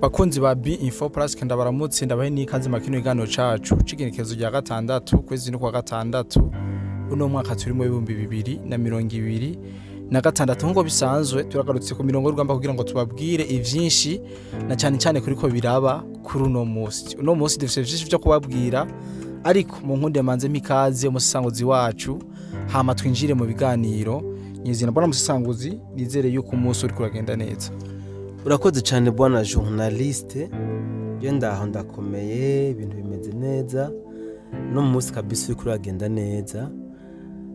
Bakunzi ba B Info Plus, kenda baramutse, ndabahe n'ikaze makino iganiro cacu c'igenekerezo rya gatandatu kwezi no kwa gatandatu uno mwaka turimo 2026. Nkuko bisanzwe, turagarutse ku mirongo y'urugamba kugira ngo tubabwire ivyinshi na cyane cyane kuriko biraba kuri uno musi. Uno musi dufise vyinshi vyo kubabwira, ariko mu nkunde manze mikaze umusisanguzi wacu, hama twinjire mu biganiro nyizina. Mbona umusisanguzi, nizere yuko umunsi uriko uragenda neza. Urakoze cyane, bwana journaliste. Je ndaho, ndakomeye, ibintu bimeze neza no mu munsi kabisa uriko uragenda neza.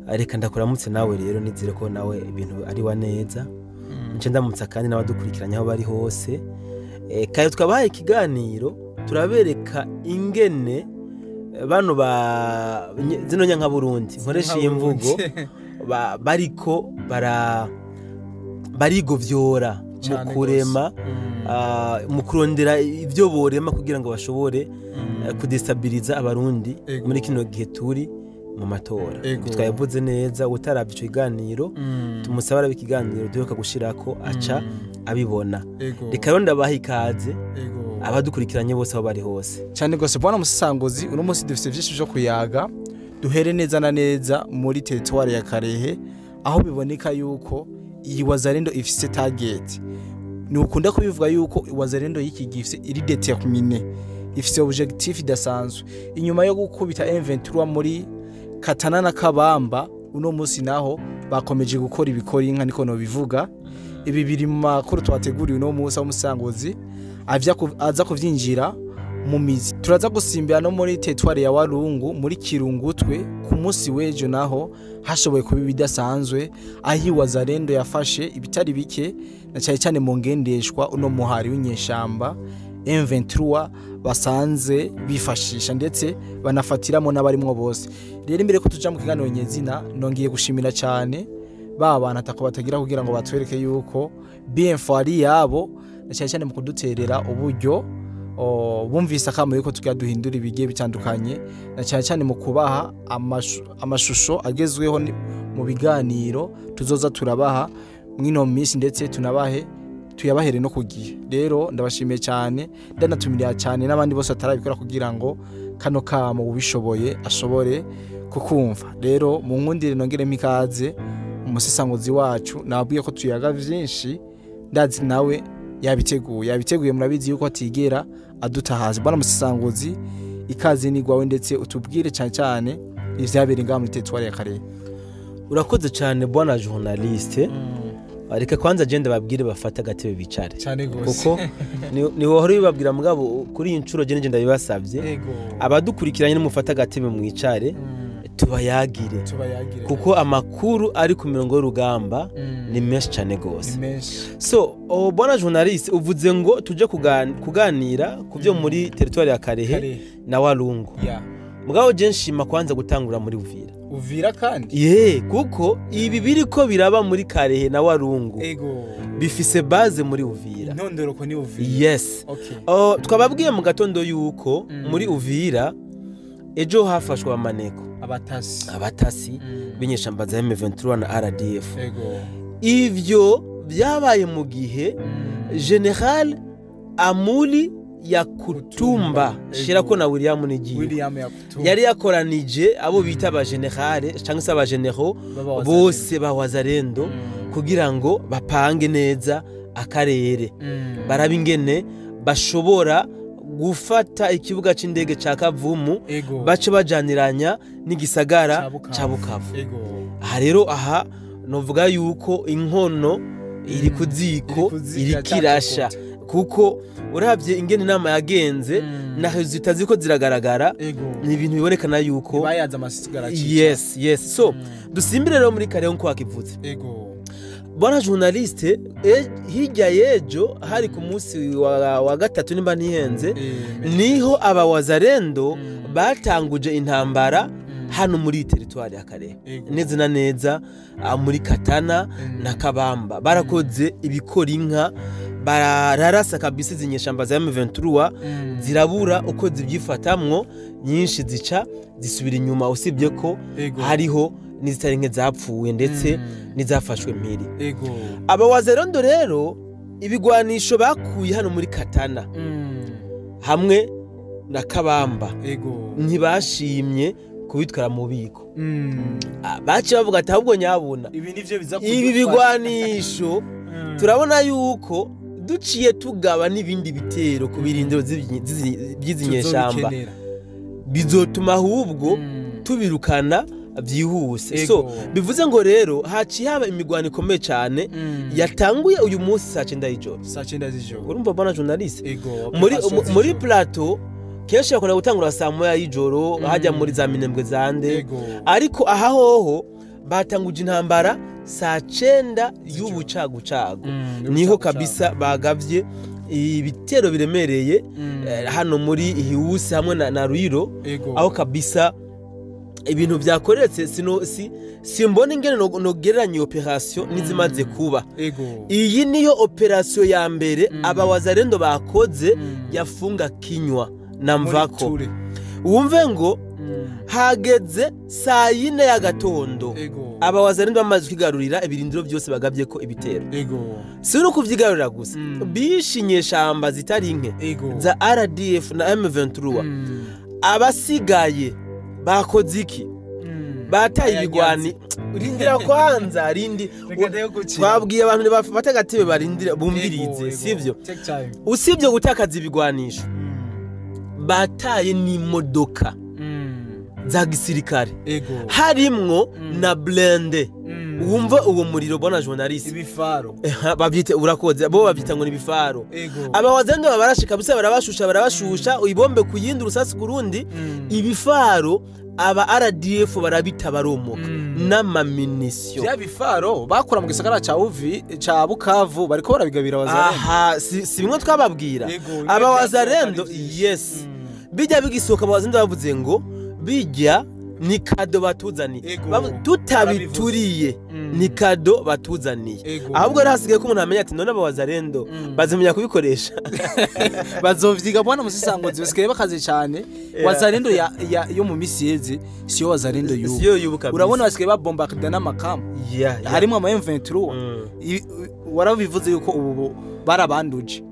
Reka ndakuramutse nawe rero, nizere ko nawe ibintu ari wa neza. Nce ndamutsa kandi n'abadukurikiranye aho bari hose. Kare twabahaye ikiganiro, turabereka ingene bano ba zino nyanka Burundi, nkoresha iyi mvugo, bariko barigovyora mu kurema, mu kurondera ibyo borema kugira ngo bashobore kudestabiliza Abarundi muri kino gihe turi mu matora. Twayavuze neza. Utaravye ico kiganiro, tumusaba arabe ikiganiro duheruka gushirako, aca abibona. Reka rero ndabaha ikaze abadukurikiranye bose aho bari hose. Cyane gose, bwana musisanguzi. Uno munsi dufise vyinshi vyo kuyaga. Duhere neza na neza muri territoire ya Karehe, aho biboneka yuko iyi Wazalendo ifise target. Ni ukunda kubivuga yuko Wazalendo y'iki gihe ifise, iri déterminée, ifise objectif idasanzwe. Inyuma yo gukubita M23 muri Katana na Kabamba, uno munsi naho bakomeje gukora ibikora inka, niko no bivuga. Ibi biri mu makuru twateguriye uno munsi, aho umusanguzi aza kuvyinjira mu mizi. Turaza gusimbira no muri territoire ya Walungu, muri Kirungutwe. Ku munsi w'ejo naho hashoboye kuba ibidasanzwe, aho Wazalendo yafashe ibitari bike na cyane cyane mu ngendeshwa uno muhari w'inyeshamba M23 basanze bifashisha, ndetse banafatiramo n'abarimwo bose. Rero imbere ko tuja mu kiganiro nyezina, nongeye gushimira cyane ba bantu atako batagira kugira ngo batwereke yuko BMF ari yabo, na cyane cyane mu kuduterera uburyo bumvise akamo yuko tugira duhindura ibigiye bitandukanye, na cyane cyane mu kubaha amashusho agezweho mu biganiro tuzoza turabaha mwino minsi, ndetse tunabahe tuyabahere no kugihe. Rero ndabashimiye cyane, ndanatumiriya cyane n'abandi bose batarabikora kugira ngo kano kamo ubishoboye ashobore kukumva. Rero mu nkundire nongeremo ikaze umusisanguzi wacu. Nabwiye ko tuyaga vyinshi, ndazi nawe yabiteguye, yabiteguye. Murabizi yuko atigera adutahaza. Bwana musisanguzi, ikaze ni gwawe, ndetse utubwire cyane cyane ivyabereye ngaha muri territoire ya Karehe. Urakoze cyane, bwana journaliste. Reka kwanza je ndababwire bafate agatebe bicare, cyane gose, kuko ni wahora ubibabwira, mugabo kuri iyi nshuro je nije ndabibasabye. Abadukurikiranye, nimufate agatebe mwicare, tubayagire, tubayagire, kuko amakuru ari ku mirongo y'urugamba ni menshi cyane gose. Ni menshi. So bwana journaliste, uvuze ngo tuje kuganira ku byo muri territoire ya Karehe Karehe. na Walungu. Mugabo je nshima kwanza gutangura muri Uvira. Uvira kandi? Ye, kuko ibi biriko biraba muri Karehe na Walungu bifise base muri Uvira. Intondoroko ni Uvira? Yes. Twababwiye mu gatondo yuko muri Uvira ejo hafashwe amaneko, abatasi, abatasi b'inyeshamba za M23 na RDF. Ivyo byabaye mu gihe General Amuli Yakutumba, shirako na William Nigiye, William Yakutumba, yari yakoranije abo bita aba général cyangwa se aba généraux bose ba Wazalendo kugira ngo bapange neza akarere, barabe ingene bashobora gufata ikibuga c'indege ca Kavumu, bace bajaniranya n'igisagara Ca Bukavu. ca Bukavu. Aha rero, aha novuga yuko inkono iri ku ziko, Iri ku ziko, iriko irasha, kuko uravye ingene inama yagenze na résultats ziko ziragaragara, ni ibintu bibonekana yuko bayaza amasigara. Yes. So dusimbire rero muri Karehe nko wakivuze. Bwana journaliste, hirya y'ejo hari ku munsi wa gatatu nimba ntihenze, niho aba Wazalendo batanguje intambara hano muri territoire ya Karehe, neza na neza muri Katana na Kabamba. Barakoze ibikora inka, bararasa kabisa izi nyeshamba za M23, zirabura uko zibyifatamwo, nyinshi zica zisubira inyuma, usibye ko hariho n'izitari nke zapfuye ndetse n'izafashwe mpiri. Aba Wazalendo rero Ibigwanisho bakuye hano muri Katana hamwe na Kabamba ntibashimye kubitwara mu bubiko. Baciye bavuga ati ahubwo nyabuna ibi nivyo biza ibi bigwanisho turabona yuko duciye tugaba n'ibindi bitero ku birindiro by'izi nyeshamba bizotuma ahubwo tubirukana byihuse. So bivuze ngo rero haciye haba imigwano ikomeye cyane yatanguye uyu munsi saa 9 y'ijoro. Saa 9 z'ijoro. Urumva bana journaliste muri plateau kenshi bakunda gutangura saa 1 y'ijoro hajya muri za Minembwe zande, ariko aha hoho batanguje intambara saa 9 y'ubucagucago. Niho kabisa bagavye ibitero biremereye hano muri Hiwusi hamwe na Ruiro, aho kabisa ibintu byakoretse simbona ingene nogereranya operation nizimaze kuba. Iyi niyo operation ya mbere abawazarendo bakoze yafunga kinywa na mvako. Wumve ngo hageze saa 4 ya gatondo abawazarendo bamaze kwigarurira ibirindiro byose bagabye ko ibitero. Si no kuvyigarurira gusa, bishe inyeshamba zitari nke za RDF na M23. Abasigaye bakoze iki? Bataye ibigwani. Rindira kwanza, rindi twabwiye abantu bafata agatebe barindira bumvirize, sivyo? Usibye gutakaza ibigwanisho, bataye n'imodoka za gisirikare harimwo na blende. Wumva uwo muriro bona journaliste, ibifaro babyite urakoze, bo babyita ngo ni ibifaro. Abawazendo babarashe kabisa, barabashusha ibombe kuyindi urusasi kurundi. Ibifaro aba RDF barabita baromoka n'amaminisyo. Bya bifaro bakura mu gisagara ca Uvi ca Bukavu bariko barabigabira abazarendo. Aha si bimwe twababwira abawazarendo. Yes, bijya bigisoka abawazarendo bavuze ngo bijya ni kado batuzaniye, tutabituriye ni kado batuzaniye. Ahubwo rero hasigaye ko umuntu amenya ati none abawazarendo bazimenya kubikoresha. Bazovyiga bwana musisangozi basigaye bakaze cyane. Wazarendo yo mu misi yeze siyo wazarendo y'ubu. Urabona basigaye babombarda n'amakamu harimo ama M23. Warabivuze yuko ubu barabanduje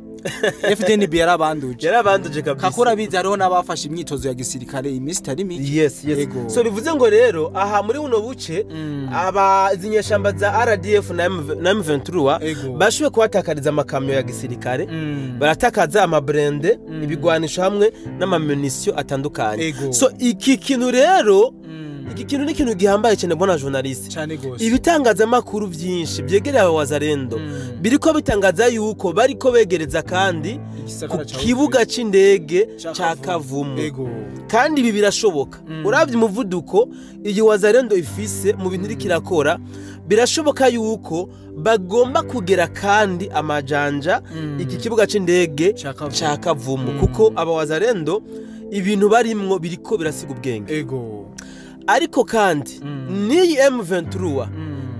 FDNB yarabanduje kabisa. Kakura bizi hariho n'abafashe imyitozo ya gisirikare imisi itari mike. Yes. So bivuze ngo rero aha muri buno buce aba zinyeshamba za RDF na M23 bashoboye kubatakariza amakamyo ya gisirikare, baratakaza amabrende, ibigwanisho hamwe n'amamunisiyo atandukanye. So iki kintu rero iki kintu ni kintu gihambaye cyane bona journaliste. Ibitangazamakuru byinshi byegereye abawazarendo biriko bitangaza yuko bariko begereza kandi ku kibuga c'indege ca Kavumu. Kandi ibi birashoboka. Uravye umuvuduko iyi wazarendo ifise mu bintu iriko irakora, birashoboka yuko bagomba kugera kandi amajanja iki kibuga c'indege ca Kavumu, kuko abawazarendo ibintu barimwo biriko birasiga ubwenge. Ariko kandi niyi M23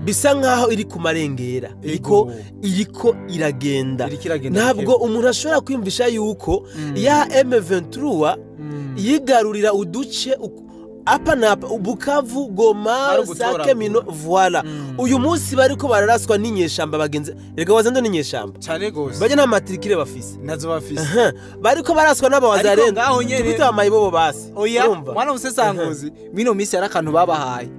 bisa nkaho iri ku marengera, iriko iragenda. Ntabwo umuntu ashobora kwiyumvisha yuko ya M23 yigarurira uduce apa na Bukavu, Goma, Sake, Mino, voilà. Uyu munsi bariko bararaswa n'inyeshamba bagenze. Erega wazando n'inyeshamba cyane gose, baje nta matrikire bafise, nazo bafise. Bariko baraswa n'abawazarendo tubita amayibobo basi. Oya mwana musesanguzi mino misi yarakantu babahaye.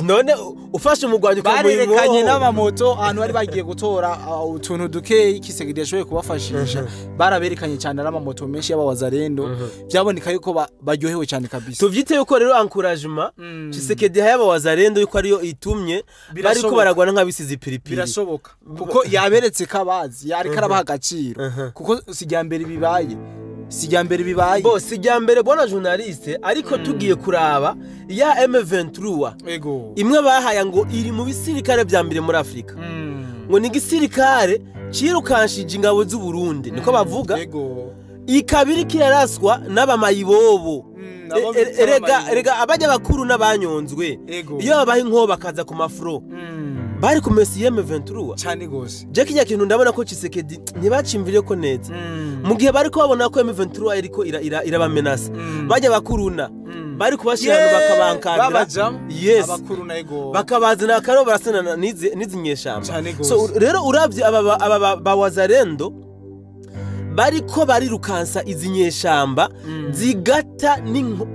None ufashe umugwanyi ukamuyiboho n'amamoto ahantu bari bagiye gutora utuntu duke Tshisekedi yashoboye kubafashisha, baraberekanye cyane ari amamoto menshi y'abawazarendo. Byaboneka yuko baryohewe cyane kabisa. Tuvyite yuko rero encouragement Tshisekedi y'abawazarendo yuko ariyo itumye bariko baragwana nk'abisize ipiripiri. Birashoboka kuko yaberetse kabazi yariko arabaha agaciro, kuko sijyambere bibaye. Sijyambere bibaye. Bo sijyambere bona journaliste, ariko tugiye kuraba ya M23 imwe bahaya ngo iri mu bisirikare bya mbere muri Afrika. Ngo ni gisirikare cirukanshije ingabo z'u Burundi niko bavuga. Ikabiri kiraraswa n'abamayibobo. Erega abajya bakuru n'abanyonzwe iyo babaha inko bakaza ku mafro bari ku Messi M23 cyane gose. Je kijya kintu ndabona ko Tshisekedi ntibacimvire ko neza. Mu gihe bariko babona ko M23 iriko irabamenasa, bajya bakuruna Bari kubashira bakabankandira. Yes, abakuru na ego bakabazana karo barasana n'izi nyeshamba. So rero uravye aba ba Wazalendo bariko barirukansa izi nyeshamba zigata n'inko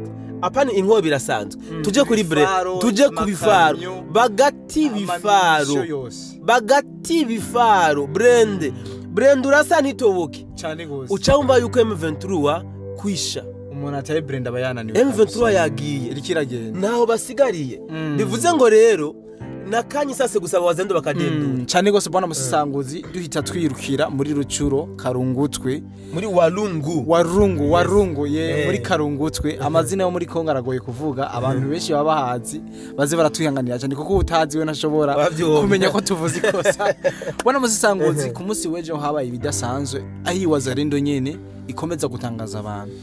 apana inko birasanzwe. Tuje kuri bre, tuje ku bifaro, bagati bifaro, bagati bifaro brende brende urasa ntitoboke cyane gose. Uca wumva yuko M23 kwisha umuntu ataye brende aba yananiwe. M23 yagiye irikiragenda naho basigariye. Bivuze ngo rero nakanyi sase gusaba Wazalendo bakadendura cyane gose. Bwana Musisanguzi, duhita twirukira muri Rucuro Karungutwe, muri Walungu Warungu Warungu ye muri Karungutwe. Amazina yo muri Kongo aragoye kuvuga, abantu benshi baba bahazi baze baratwihanganira cyane kuko utazi we ntashobora kumenya ko tuvuze ikosa. Bwana Musisanguzi, ku munsi w'ejo habaye ibidasanzwe aho Wazalendo nyene ikomeza gutangaza abantu.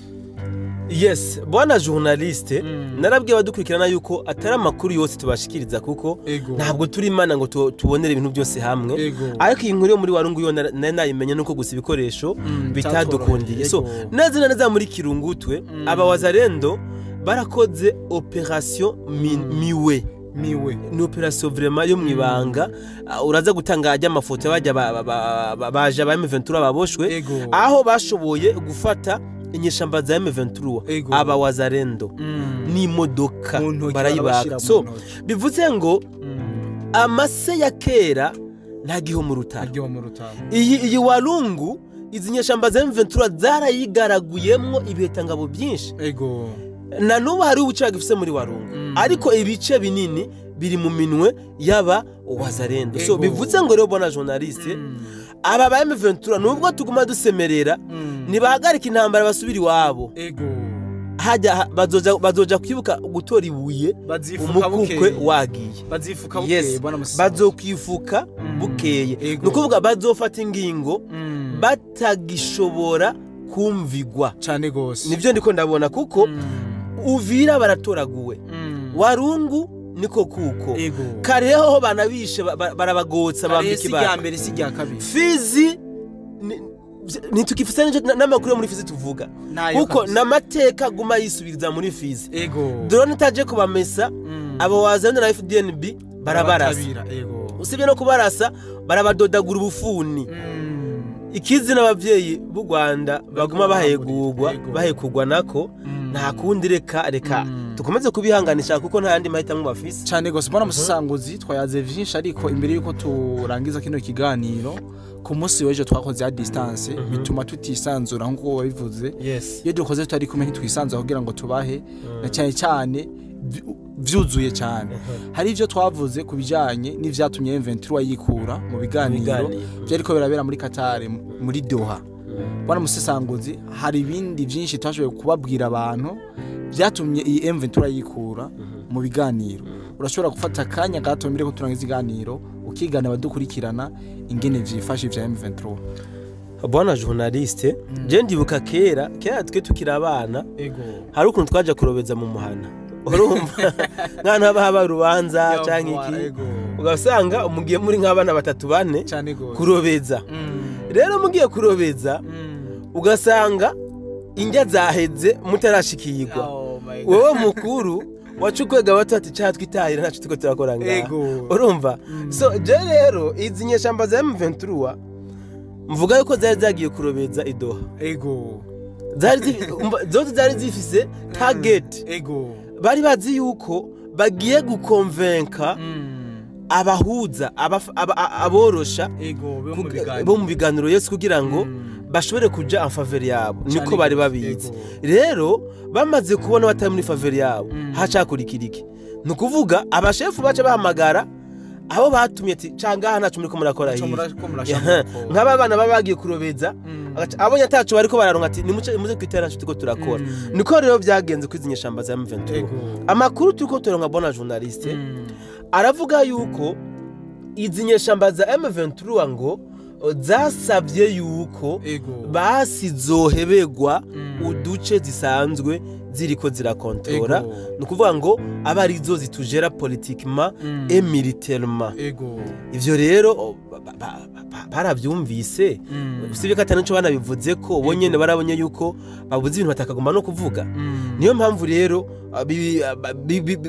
Yes, bwana journaliste, narabwiye abadukurikirana yuko atari amakuru yose tubashikiriza kuko ntabwo turi imana ngo tubonere ibintu byose hamwe. Ariko iyi nkuru yo muri Warungu yo nayimenye nuko gusa ibikoresho bitadukundiye. So neza na neza muri Kirungutwe aba Wazalendo barakoze operation miwe ni operation vraiment yo mwibanga. Uraza gutanga ajya amafoto bajya baje ba M23 baboshwe aho bashoboye gufata inyeshamba za M23 aba Wazalendo ni modoka barayibaka. So bivuze ngo amase ya kera ntagiho mu rutaro. Iyi Walungu izi nyeshamba za M23 zarayigaraguyemwo ibihetangabo byinshi. Na nubu hari ubuce gifise muri Walungu, ariko ibice binini biri mu minwe yaba Wazalendo. So bivuze ngo rero bona journaliste, aba ba M23 nubwo tuguma dusemerera nibahagarika intambara basubira iwabo. Hajya bazoja kwibuka gutora ibuye umukukwe wagiye bazifuka bukeye. Bwana Musisanguzi, bazokwifuka bukeye, nukuvuga bazofata ingingo batagishobora kumvigwa cyane gose. Nivyo ndiko ndabona kuko Uvira baratoraguwe, Warungu niko kuko Kareho banabishe barabagotsa bambika ibara si mbere si rya kabiri. Fizi nitukifisa n'amakuru yo muri Fizi tuvuga kuko namateka guma yisubiriza muri Fizi. Drone itaje kubamesa abo Wazalendo na FDNB barabarasa. Usibye no kubarasa barabadodagura ubufuni. Ikizi n'abavyeyi b'u Rwanda baguma bahegurwa bahekugwa nako nta kundi reka tukomeze kubihanganisha kuko nta yandi mahitamwe bafise cyane gose. Bwana Musisanguzi, twayaze vyinshi ariko imbere yuko turangiza kino kiganiro, ku munsi w'ejo twakoze a distance bituma tutisanzura nkuko wabivuze. Iyo dukoze tutari kumwe ntitwisanzura kugira ngo tubahe na cyane cyane vyuzuye cyane. Hari ivyo twavuze kubijanye n'ivyatumye M23 yikura mu biganiro byariko birabera muri Qatar muri Doha. Bwana Musisanguzi, hari ibindi byinshi twashoboye kubabwira abantu byatumye iyi M23 yikura mu biganiro. Urashobora gufata akanya gato mbere ko turangiza iganiro ukigana abadukurikirana ingene vyifashe vya M23. Bwana journaliste, je ndibuka kera twe tukiri abana, hari ukuntu twaja kurobeza mu muhana. Urumva nk'ahantu haba haba urubanza canke iki, ugasanga umugiye muri nk'abana batatu bane kurobeza. Rero mugiye kurobeza ugasanga indya zaheze mutarashikirwa. Wowe mukuru wacukwega bato ati cha twitahira ntacu tuko turakora ngaha. Urumva? So je rero izi nyeshamba za M23 mvuga yuko zari zagiye kurobeza idoha. Zari zifise target. Bari bazi yuko bagiye gukonvenka abahuza aborosha bo mu biganiro Yesu kugira ngo bashobore kuja en faveur yabo, niko bari babizi. Rero bamaze kubona batari muri faveur yabo hacakurikira iki? Nukuvuga abashefu baca bahamagara abo batumye ati canga ntacu muri ko murakora hirya, nk'aba bana baba bagiye kurobeza abonye atacu bariko bararonka ati nimuce muze kwitera ntacu tuko turakora. Niko rero byagenze kwizinyeshamba za M23. Amakuru tuko turonka bona journaliste aravuga yuko izi nyeshamba za M23 ngo zasabye yuko basizohebegwa uduce zisanzwe ziriko zirakontora, ni ukuvuga ngo aba arizo zitujera politiquement et militairement. Ivyo rero baravyumvise, usibye ko atari nico banabivuze ko bo nyene barabonye yuko babuze ibintu batakagomba no kuvuga. Niyo mpamvu rero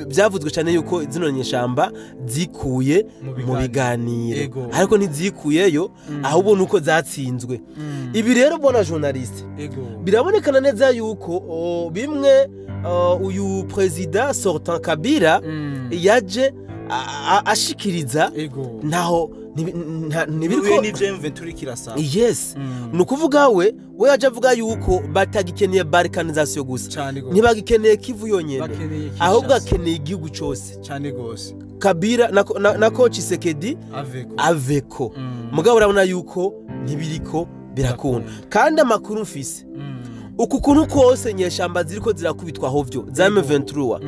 byavuzwe cyane yuko zino nyeshamba zikuye mu biganiro, ariko ntizikuyeyo ahubwo nuko zatsinzwe. Ibi rero bona journaliste birabonekana neza yuko bimwe uyu president sortant Kabila yaje ashikiriza naho nibiriko n'ivyo M23 kirasa. Yes, nukuvuga we yaje avuga yuko batagikeneye balkanisation gusa, ntibagikeneye Kivu yonyene, ahubwo akeneye igihugu cose cyane gose. Kabila na Tshisekedi aveko mugabo urabona yuko ntibiriko birakunda. Kandi amakuru mfise uku kuntu kose nyeshamba ziriko zirakubitwa hovyo za M23,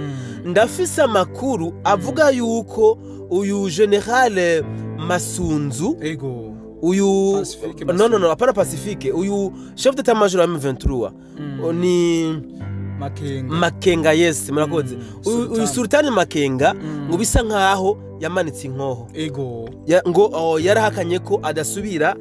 ndafise amakuru avuga yuko uyu general Masunzu, uyu no apana Pacifique, uyu chef d'état major wa M23 ni Makenga, yes murakoze, uyu Sultani Makenga ngo bisa nkaho yamanitse inkoho ngo yarahakanye ko adasubira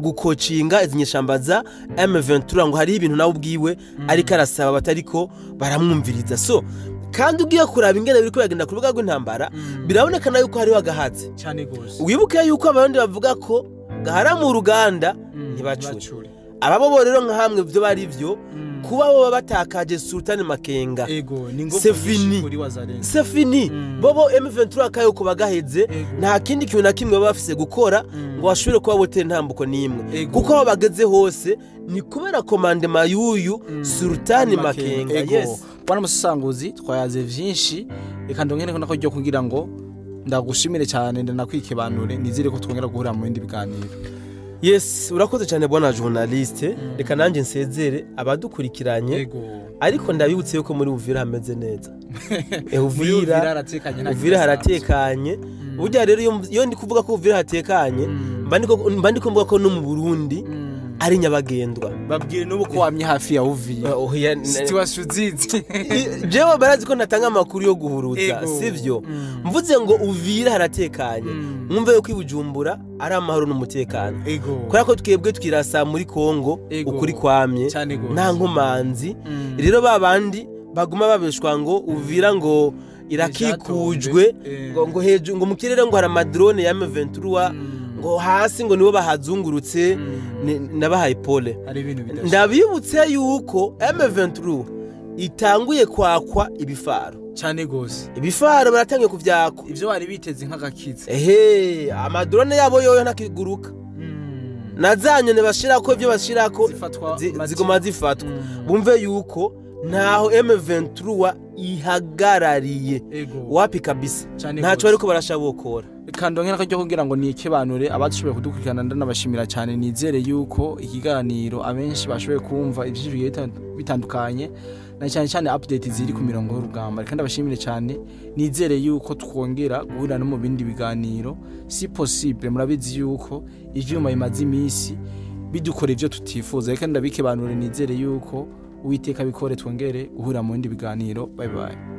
gukocinga izi nyeshamba za M23, ngo hari ibintu nawe ubwiwe ariko arasaba batariko baramwumviriza. So kandi ugiye kuraba ingene biriko biragenda ku rubuga rw'intambara, birabonekana yuko hariho agahatsi cyane gose. Wibuke yuko abandi bavuga ko gahara mu ruganda ntibacure, ababo rero nka hamwe byo bari byo kuba bo batakaje Sultani Makenga, c'est fini, c'est fini. Bobo M23 akayo kubagaheze, nta kindi kintu na kimwe baba bafise gukora ngo bashobore kuba botera intambuko nimwe, kuko aho bageze hose ni kubera commandement y'uyu Sultani Makenga. Yes, bwana musanguzi twayaze vyinshi, reka ndongere ko nako ryo kugira ngo ndagushimire cyane ndanakwikibanure, nizere ko twongera guhura mu bindi biganiro. Yes, urakoze cyane bwana journaliste, reka nanjye nsezere abadukurikiranye, ariko ndabibutse yuko muri Uvira hameze neza. Uvira haratekanye. Burya rero iyo ndi kuvuga ko Uvira hatekanye, mba ndi kuvuga ko no mu Burundi ari nyabagendwa. Babwire n'ubu ko wamye hafi ya Uvira. Situation zizi. Jewe barazi ko natanga amakuru yo guhuruza, sivyo? Mvuze ngo Uvira haratekanye, mwumve yuko ibujumbura ari amahoro n'umutekano. Kubera ko twebwe twirasa muri Kongo ukuri kwamye nta nkomanzi. Rero babandi baguma babeshwa ngo Uvira ngo irakikujwe, ngo hejuru ngo mu kirere ngo hari amadrone ya M23, ngo hasi ngo nibo bahazungurutse, nabahaye pole. Ndabibutse yuko M23 itanguye kwakwa ibifaro cyane gose. Ibifaro baratangiye kuvyakwa, ivyo bari biteze nk'agakiza. Ehe, amadrone yabo yoyo ntakiguruka, nazanye ne bashirako ivyo bashirako zigoma zifatwa. Bumve yuko naho M23 ihagarariye wapi kabisa, ntaco ariko barashabokora. Kandongera kajyo kugira ngo nikebanure abadushoboye kudukurikirana, ndanabashimira cyane, nizere yuko ikiganiro abenshi bashoboye kumva ivyijwi bitandukanye na cyane cyane update ziri ku mirongo y'urugamba. Kandi abashimire cyane, nizere yuko twongera guhura no mu bindi biganiro si possible. Murabizi yuko ivyuma bimaze iminsi bidukora ivyo tutifuza, reka ndabikebanure, nizere yuko Uwiteka bikore twongere guhura mu bindi biganiro. Bye bye.